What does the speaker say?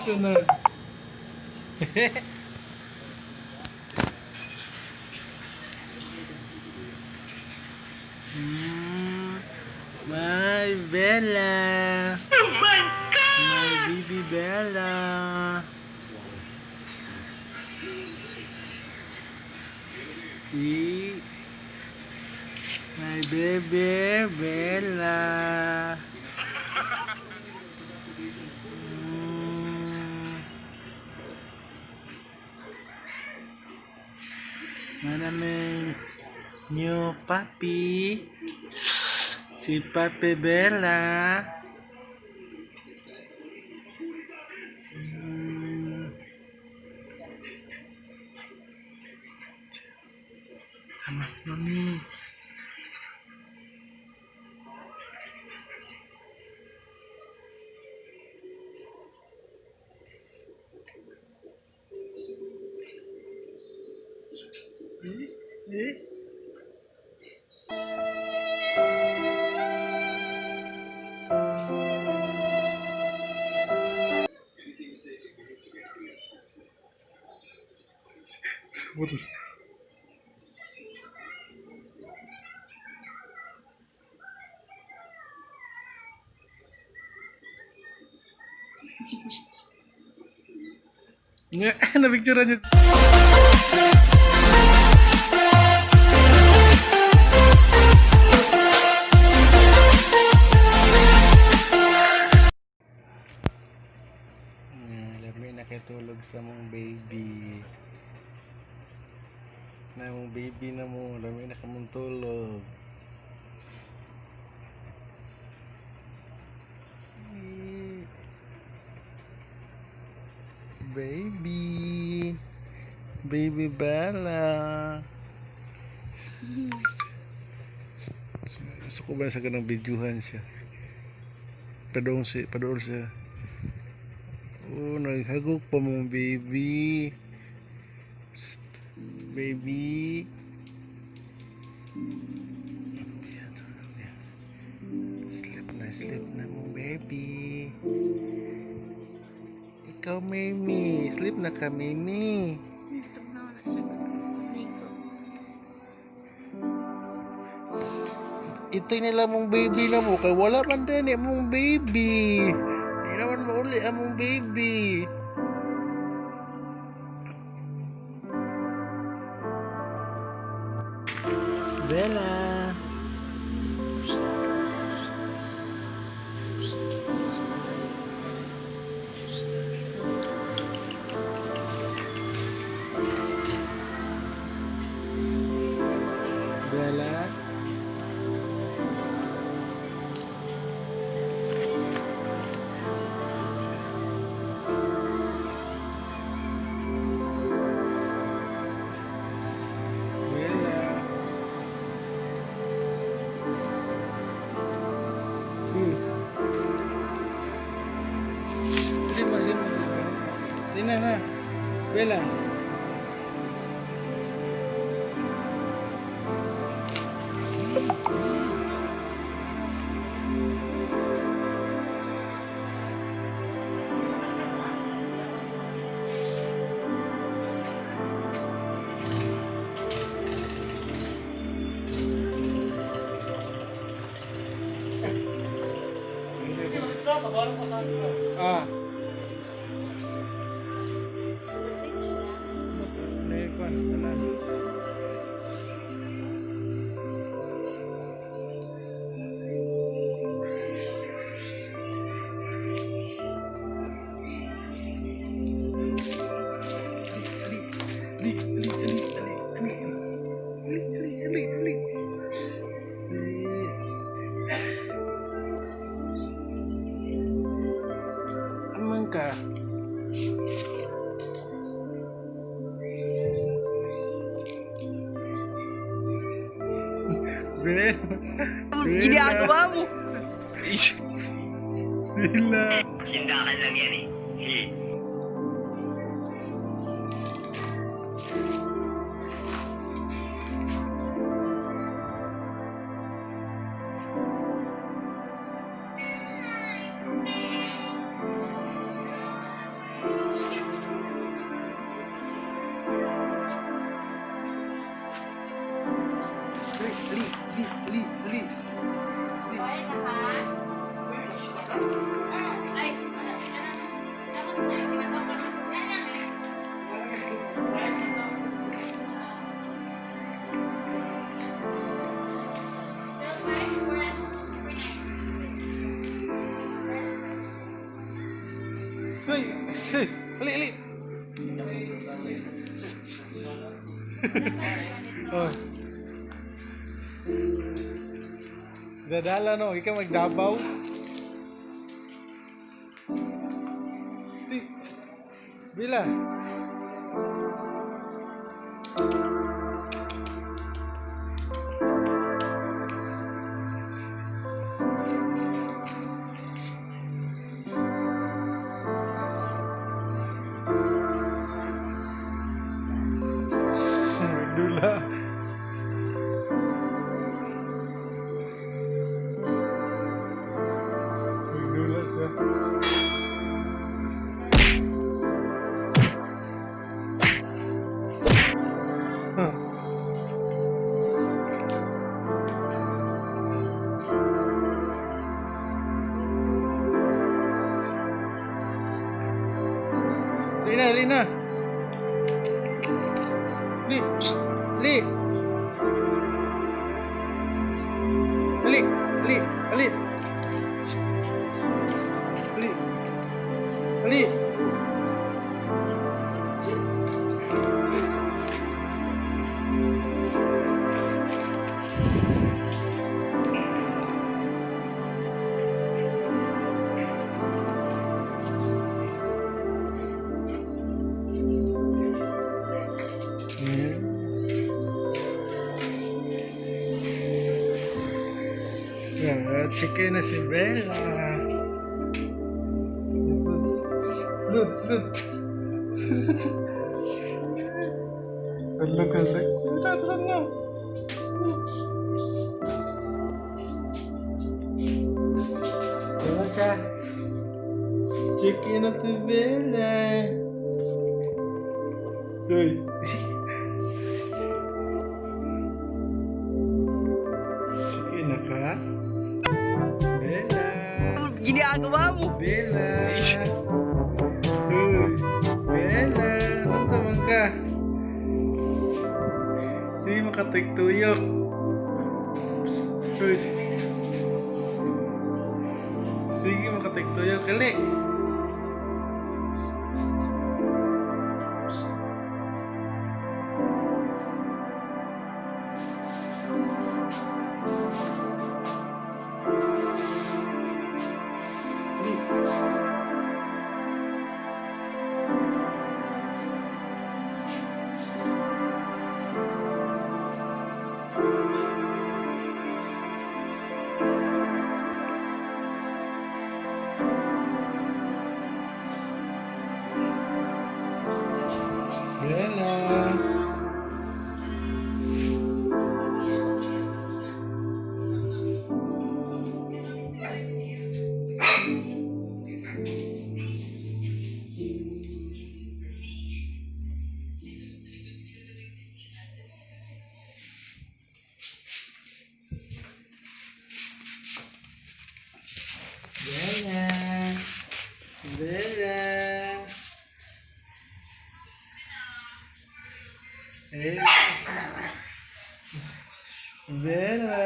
Unsa na? My Bella. Oh my God! My baby Bella. E my baby Bella. Manaming new puppy. Si Papi Bella. Tama, mami. Eh, eh. What is... Nga, na-picture niya. Nga, lami nakitulog sa mong baby. Na mong baby na mo, lami na kamong tulog. Eh, baby. Baby Bella. Gusto ko ba sa ganang videohan siya? Padong si, padol siya. Oh, naghagok pa mong baby. Baby. Sleep na mong baby. Ikaw, Mimi. Sleep na ka, Mimi. Ito nila mong baby na mo. Kay wala man din eh, mong baby. Di naman mauli ang mong baby. Bella. Bella. Bella. Sige mo, sige mo. Tingnan na. Bella. Ah. Aman ka? Bella. Ginagawa mo. Bella. Sindakan lang yan eh. Hey. Li, li, li. Quiet na ka? Ay, wala ka na. Dapat na, tinapang ka na. Yan lang eh. Twelve five, four, four, nine. Suy, suy. Ali, ali. Oh. Dadala no, ikaw magdabaw. Di, Bila. Dula. Dula sa. Huh. Lina, Lina. Li, psst, li. Ali, ali, ali. Psst. Ali. Ali. Yeah, chicken na si Bella. Sunod, sunod. Sunod. Hadlok, hadlok. Sunod, sunod na. Diba ka? Chicken na si Bella. Uy. Chicken na ka? Bella. Ginagawa mo. Bella! Uy! Bella! Anong man ka? Sige, makatigtuyok. Psst, uy. Sige, makatigtuyok. Kali! Psst, psst, psst. Li. Bella! Bella! Bella! Eh. Bella!